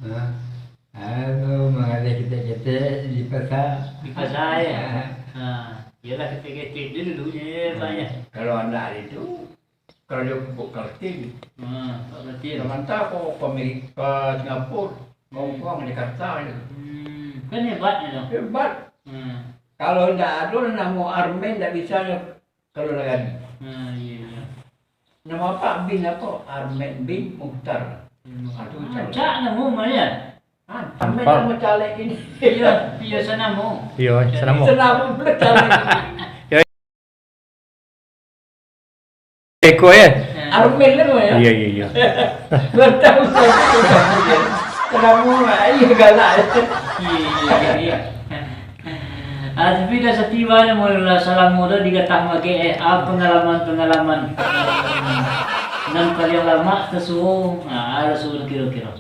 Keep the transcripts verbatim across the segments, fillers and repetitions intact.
Ha. Anu, mangaleh ketek-ketek di pasar. Di pasar, ya? Ha. Ha. Iyolah, ketek-ketek dulu, dulu, ya, Pak, ya. Kalau anak hari tu, kalau dia pupuk kaltim. Ha, Pak Kaltim. Dia mantah ko, ko Ameri-, ko Singapura, ko Hmm. Hong Kong, Jakarta, gitu. Hmm. Kan hebatnya, dong? Hebat. Hmm. Kalau ndak ado namo Armen, ndak bisa nyo kalau nagari. Ha, iya, iya. Nama Apak bin apa? Armen bin Mukhtar. Hmm. Ah, tu Ah, cak. Cak namo mah, ya? Ah, Armen Apak. Nama caleg ini. Iya, iya, sanamo. Iya, sanamo. Sanamo pula caleg ini. Ya. Eko, ya? Ya. Armen lah, ya? Iya, iya, iya. Baru tahu saya. Sanamo, iya, galak. Iya, iya, iya, iya. Ah, tapi dah satiba ni, mula salamo tu digatah magek, eh. Ah, pangalaman-pangalaman. Nan paliang lamak tasuo, ah, ado suo kiro-kiro.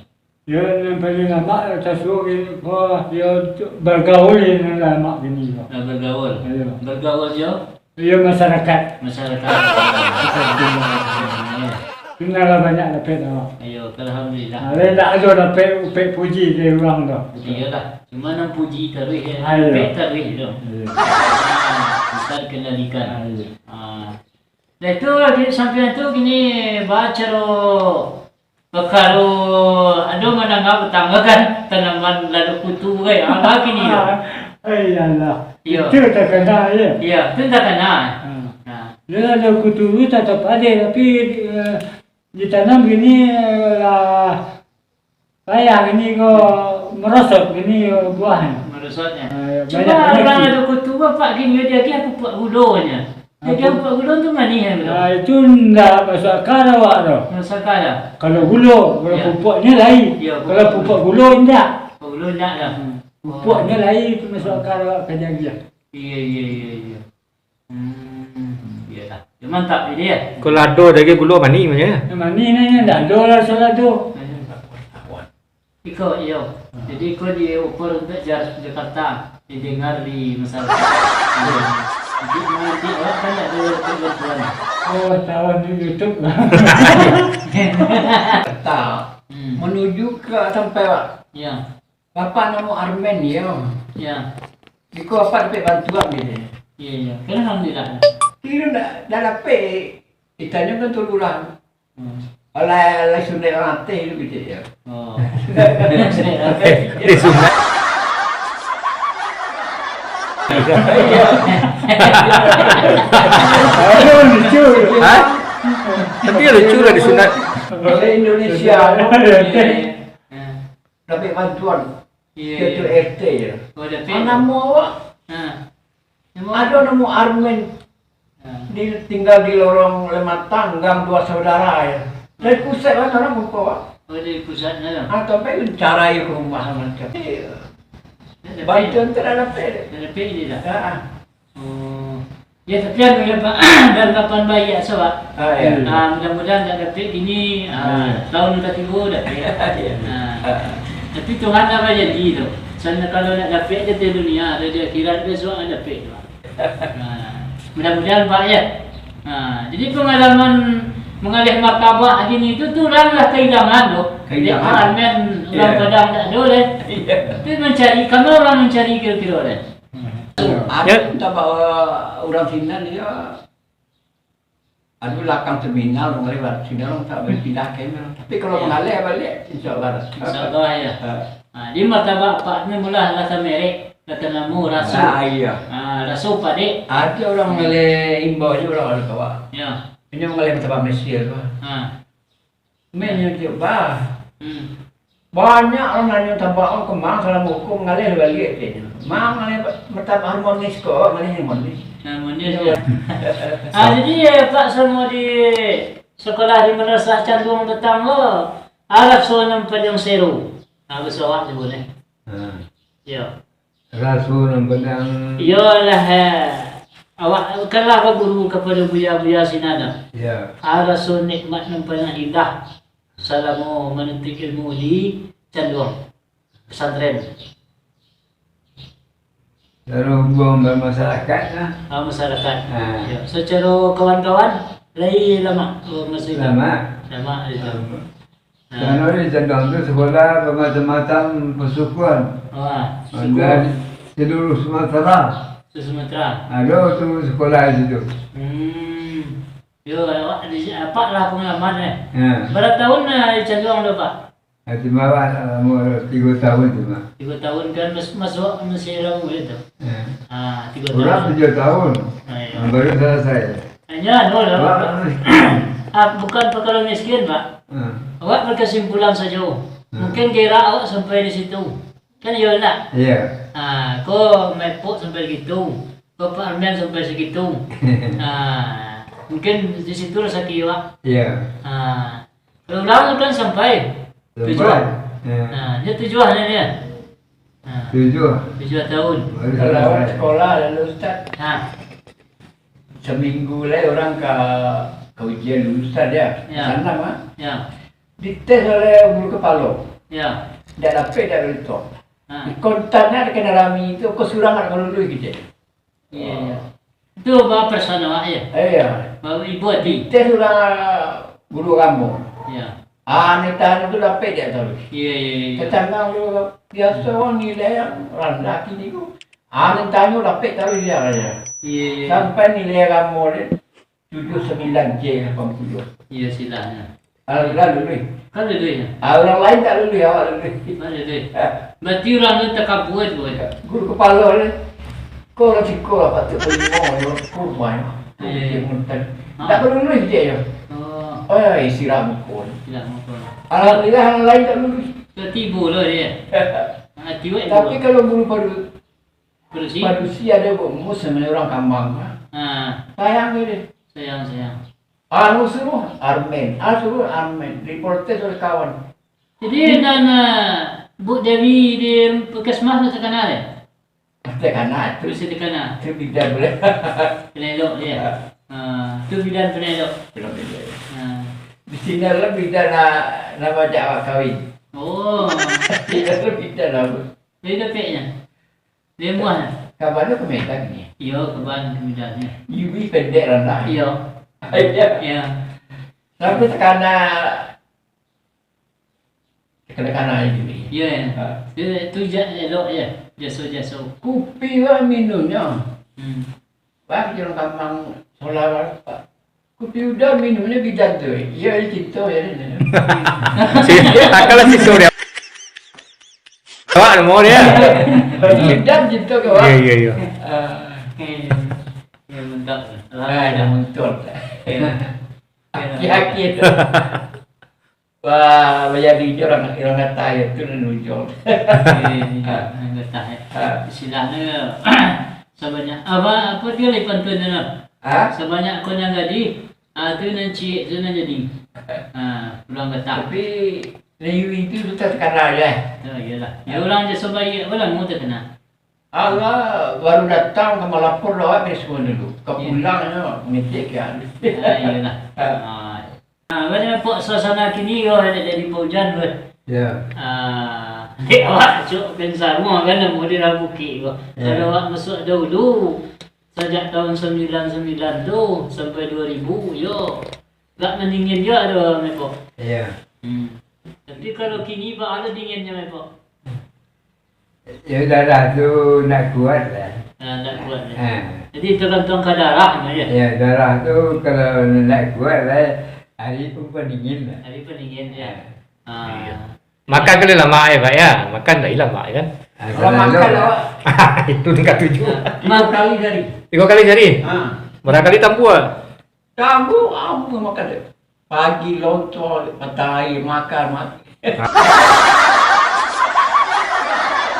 Yo, nan paliang lamak tasuo kini, wah, yo, tu bagaul yo nan lamak kini, yo. Ah, bagaul. Iyo. Bagaul jo? Iyo, masyarakat. Masyarakat. Iyo. Tinggal lah banyak dapek tu. Iyo, alhamdulillah. Ah, lain tak ado dapek upek puji dari urang tu. Iyolah. Cuma nan puji taruih, ya. Ah, iyo. Dapek taruih tu. Iyo. Ah, bisa dikendalikan. Ah, iyo. Ah. Dah itu, di sampiang tu kini bacaro pakaro ado mandanga patangga kan, tanaman ladok kutu kan. Ah, kini tu. Ah, eh, iyalah. Iyo. Itu takana, ya. Iyo, tu takana. Ah. Nah. Dia ladok kutu tu tatap ado, tapi, eh, ditanam kini, eh, lah payah kini ko merosot kini buahnyo. Merosotnya. Ah, ya, cuma banyak urang penyakit. Ado kutu, Pak, kini dia agiah pupuk gulonyo. Dia agiah pupuk gulo tu manih, ya, betul? Ah, itu ndak masuk akal awak tu. Masuk akal, ya? Kalau gulo, kalau Ya. pupuknyo lain. Ya, pupuk. Kalau pupuk gulo, ndak. Pupuk gulo ndak, dah. Hmm. Oh. Pupuknyo lain, itu masuk akal awak ka diagiah. Iya, iya, iya, iya. Hmm, iyolah. Ya, mantap ide, ya. Kalau ado daging gulo manih, maknyo. Ya, manih, nah, ya, ndak ado lah salah tu. Iko, iyo. Jadi, iko diukur untuak Ja-, Jakarta, didengar di masyarakat. Iya. Jadi, nanti awak kan ndak ado bantuan. Oh, tahu di YouTube. Jakarta. Hmm. Menuju ke sampai, Pak. Ya. Bapak namo Armen, iyo. Ya. Iko Bapak dapek bantuan, gitu. Iya, iya. Kan alhamdulillah. Kiro ndak, ndak dapek. Ditanyo kan tu lurah. Hmm. Alah, alah sunat urang ateh tu, gitu, ya. Oh. Disunat. Aduh, lucu. Hah? Tapi lucu lah disunat. Oleh Indonesia. Iya, iya. Dapek bantuan. Iya, ketua iya. R T je. Oh, dapek. Ah, namo awak? Ha. Namo? Ado namo Armen. Ha. Di, tinggal di lorong Lematang, gang Dua Saudara je. Dari pusat kan urang muko awak. Oh, dari pusat lah. Ah, sampai cara ke rumah macam. Iya. Dah dapek. Bantuan tu dah dapek. Dah dapek ni dah. Ha. Oh. Ya, tapi anu ya, Pak, dalam kapan baik, so, Pak. Ah, ya. Ah, mudah-mudahan tak dapik kini, ah, Hmm. tahun ka tibo dapik. Ya. Ah. Tapi Tuhan lah bajanji tu. Sana kalau nak dapik je di dunia, ada di akhirat besok ada dapik tu. Ah. Mudah-mudahan, Pak, ya. Ah, jadi pengalaman mengalih martabak gini tu, tu orang lah kehilangan tu. Kehilangan. Dek Pak Armen, orang Ya. Padang tak ada deh. Ya. Tapi mencari, kamu orang mencari kira-kira deh. Ado, Ya. Ado tabak urang Sinan, iyo. Ado balakang terminal, urang Sinan, urang tak boleh pindah ka Sinan. Tapi kalau Ya. mangaleh baliak, insya Allah. Insya Allah, ya. Ha. Ha, di martabak Pak ni mula rasa merek, rasa namo, raso. Ah, iya. Ha, raso padek. Ado urang mangaleh imbau je urang ado kawa. Ya. Inyo mangaleh martabak Mesir tu. Ha. Meh nyo tiok bah. Hmm. Banyak urang nanyo tabak, "Oh, kemang salah buku, mangaleh baliak," katonyo. "Mang, mangaleh martabak harmonis ko, mangaleh harmonis." Harmonis, Iyo. Ya. Ah, jadi, eh, Pak, samo di sekolah di Madrasah Canduang Betang lo, arah so nan paliang seru. Ah, baso awak tu boleh. Ha. Iyo. Raso nan badang. Iyolah, eh. Awak kan lah baguru kapado buya-buya sinan tu. Ya. Ah, raso nikmat nan paling indah salamo manuntut ilmu di Canduang Pesantren. Lalu hubungan bamasyarakat lah. Ah, masyarakat. Ah. Ya. Sacaro kawan-kawan, lai lama, oh, masih Lama. Lama itu. Lama. Karano di Canduang tu sekolah bamacam-macam pasukuan. Wah, suku. Dari seluruh Sumatera. Seluruh Sumatera. Ado tu sekolah di situ. Hmm. Yo, awak di, apak lah pangalaman, eh. Ya. Bara tahun, eh, di Canduang tu, Pak? Ya, cuma awak, eh, umur tigo tahun cuma. Tigo tahun kan mas-, masuk masih urang murid tu. Ya. Ah, tigo tahun. Urang tujuah tahun. Ah, iya. Baru salasai. Hanya anu lah, Pak. Ah, bukan perkara miskin, Pak. Hmm. Awak berkesimpulan sajo. Hmm. Mungkin gerak awak sampai di situ. Kan iyo ndak? Iya. Ah, ko Mepok sampai situ. Ko Pak Armian sampai situ. Ah, mungkin di situ rasaki awak. Iya. Ah, kalau urang tu kan sampai. Sampai. Tujuah. Iya. Ah, dia tujuah ni dia. Ah, tujuah. Tujuah tahun. Baru salasai. Kalau awak sekolah lalu, Ustaz. Ah. Saminggu lai urang ka, ka ujian lulusan dia. Ya. Sanang, ah. Ya. Dites oleh guru kapalo. Ya. Dak dapek, dak lulus. Ha. Di kontannya ada kena rami itu, ko surang dak lulus gitu. Iya, iya. Itu ba perasaan awak ya? Iya. Ba ibo ati. Dites urang guru agamo. Iya. Ah, ni tahan tu dapek dia taruih. Iya, iya, iya. Tacanggang tu biaso nilai yang randah kini tu. Ah, ni tahan tu dapek taruih dia, dia. Iya, iya. Sampai nilai agamo dia tujuh sambilan C lapan puluh. Iya, silahnyo. Ah, lah luluih. Kan luluih, ya? Ah, urang lain tak luluih, awak luluih. Ah, luluih. Ah. Berarti urang tu takabua tu, ya? Guru kapalo ni. Ko urang siko lah, patut tarimo, yo, ko rumah, yo. Iya, iya. Dia mentang. Ah. Tak perlu luluih dia, yo. Oh. Oh, ya, istirahat muka. Istirahat muka. Alhamdulillah, urang lain tak luluih. Tibo lah dia. Ah, tibo. Tapi kalau guru baru Padusi. Padusi ado baumua samo urang kambang, ah. Ha. Sayang tu deh. Sayang, sayang. Anu suruh, amen. Anu suruh, amen. Diprotes oleh kawan. Jadi, nan, ah, Bu Dewi di puskesmas tu takana, eh? Takana, tu. Bisa takana. Tu bidan boleh. Panelok, ya? Ha. Ha, tu bidan panelok. Bidan, bidan. Ha. Di sini lah bidan nak, nak ajak awak kawin. Oh. Bidan lah bidan lah, Bu. Jadi, dapeknyo? Di rumah. Kaban tu ka Medan ni. Iyo, kaban ka Medan, yo. Yui pendek randah. Iyo. Iya. Iyo. Sampai takana, takana-kana ini. Iyo, yo. Ha. Tu, tu ja-, elok, yo. Jaso-jaso. Kupi lah minumnyo. Hmm. Wah, jalan gampang solar, Pak. Kopi udah minumnya bidan tu, eh. Iya, iya, cinta, ya, ni. Si, takkanlah si Surya. Awak namo dia. Bidan cinta ke, Pak? Iya, iya, iya. Ah. Iya, iya. Ya, mantap. Ah, yang muncul. Iya. Aki-aki tu. Wah, bayar di urang, urang kata ya, tu nan ujung. Eh, iya, urang kata, eh. Ah. Istilahnyo, sabanyak, apa, apa dia lai pantun tu, nah? Ah? Sabanyak kau nan gadih, ah, tu nan ciek, tu nan jadi. Ah, urang kata. Tapi, Lewi tu sudah terkenal, ya? Oh, iyalah. Ya, urang je sabanyak, apa lah, mau terkenal. Allah baru datang ka malapor doa dari semua dulu. Ka pulangnyo ngecek ke anu. Ah, iyalah. Ah. Ah. Ah, banyak nampak suasana kini yo, ada jadi paujan, weh. Ya. Ah, dek awak cuk kan sama kan, model bukik ko. Ya. Kalau awak masuk dahulu, sajak tahun sembilan sembilan tu sampai dua ribu, yo. Gak mendingin juga tu, Mepok. Iya. Hmm. Tapi kalau kini, Pak, ada dinginnya, Mepok. Ya, darah tu nak kuat lah. Ah, nak kuat, ya. Ah. Jadi, tergantung ka darah, ya? Ya, darah tu kalau nak kuat lah, hari pun pendingin lah. Hari pendingin, ya. Ah. Ah. Iya. Makan kali lamak, ya, Pak, ya? Makan tak hilang, Pak, ya kan? Ah, kalau makan, Pak. Itu tingkat tujuh. Ah. Tiga kali sehari. Tiga kali sehari? Ah. Berapa kali tambua? Tambua, ampun makan tu. Pagi lontong, matahari makan, mati.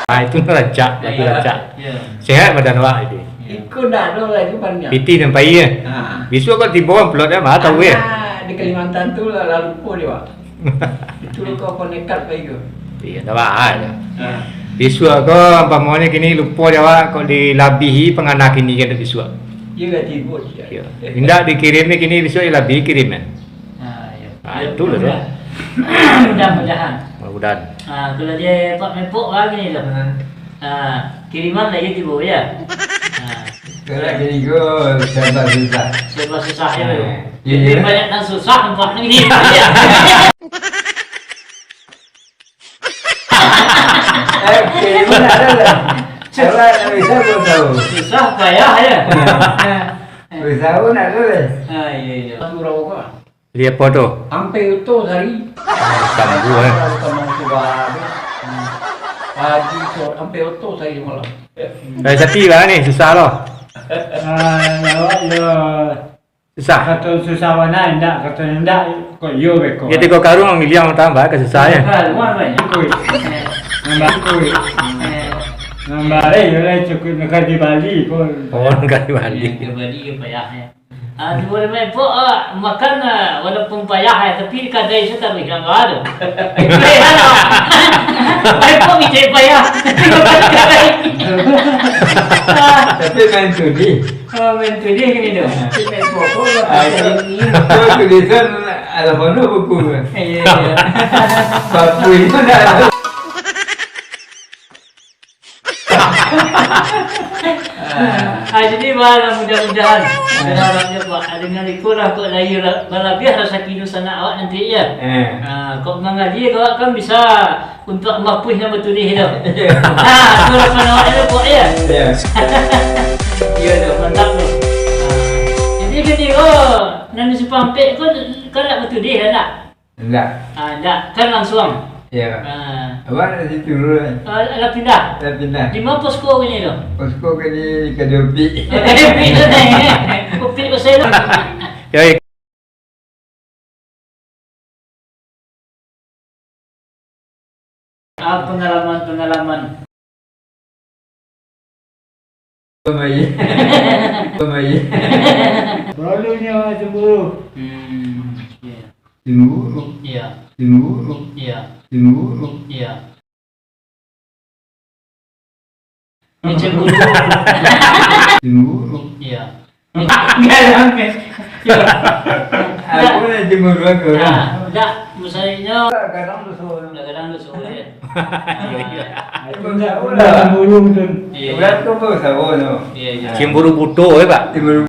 Ah, itu rancak, lagi rancak. Ya. Sehat badan awak itu. Iko ndak ado lagi banyak. Piti nampai ya. Ha. Besok kau tiba kan pelot ya, mah tahu ya. Ah, di Kalimantan tu lah, lah lupa dia, Wak. Itu kau kau nekat pai ko. Iya, tak apa. Ha. Besok kau umpamanya kini lupa dia, Wak, kau dilabihi pangana kini kan besok. Dia lah tiba dia. Iya. Indak dikirim ni kini besok dia labihi kirim kan. Ah, iya. Ah, itulah tu. Mudah-mudahan. Mudah-mudahan. Ah, kalau dia Pak Mepok lagi ni tu. Hmm. Ah, kiriman lagi tibo ya. Ah. Kalau gini go, serba susah. Serba susah ya. Ah, iya. Jadi banyak nan susah nampak ni. Oke, mana ada lah. Salah, tak bisa pun tahu. Susah payah ya. Bisa pun ada lah. Ah, iya, iya. Surau kah? Di apo tu? Ampe oto sari. Sambu, eh. Kalau tamang tu bah, tu. Hmm. Pagi tu, ampe oto sari malam. Eh, tapi lah ni, susah lah. Ah, awak yo. Susah. Kato susah bana, indak, kato indak, kok iyo beko. Iyo, tigo karung miliang tambah, ka susah, ya. Susah, luar banyak. Ikut. Nambah ikut. Nambah, eh, yo lah, cukup nak di Bali pun. Oh, nak di Bali. Ya, ke Bali ke payah, ya. Ah, tibo di Epok, ah, makan, ah, walaupun payah, eh, tapi kadai tu taruih nambah tu. Boleh lah. Epok kita payah. Tapi main tudih. Oh, main tudih gini tu. Tapi main pokok lah. Ah, ini. Itu tulisan alam mana buku tu? Iya, iya. Papu itu dah. Ah, jadi, bah, mudah-mudahan, berharapnya, Pak, dengan iko lah, kok lahir balabiah rasaki dunsanak awak nanti, ya. Eh. Ah, kok mangaji, kok kan bisa untuk mapuih nan batulih tu. Iya. Ah, tu harapan awak tu, Pak, ya. Iya. Iya tu, mantap tu. Ah, jadi, kini, oh, nan di Simpang Ampek ko, kan nak batulih, ya, nak? Indak. Ah, indak. Kan langsuang. Iyo. Ah. Awak dari situ dulu, eh. Ah, lah pindah? Lah pindah. Di ma posko kini tu? Posko kini di Kadopik. Oh, Kadopik tu, eh. Kopik pasal tu. Yo, yo. Ah, pangalaman-pangalaman. Pamain. Pamain. Barunya cemburu. Hmm, iya. Cemburu. Iya. Cemburu. Iya. Cemburu. Iya. Ini cemburu. Cemburu. Iya. Enggak, enggak. Aku nak cemburu aku lah. Nah, enggak, misalnya kadang tu suruh. Kadang tu suruh, ya. Iya, iya. Cemburu tu. Iya, iya. Orang tu pun sama tu. Iya, iya. Cemburu buto, ya, Pak? Cemburu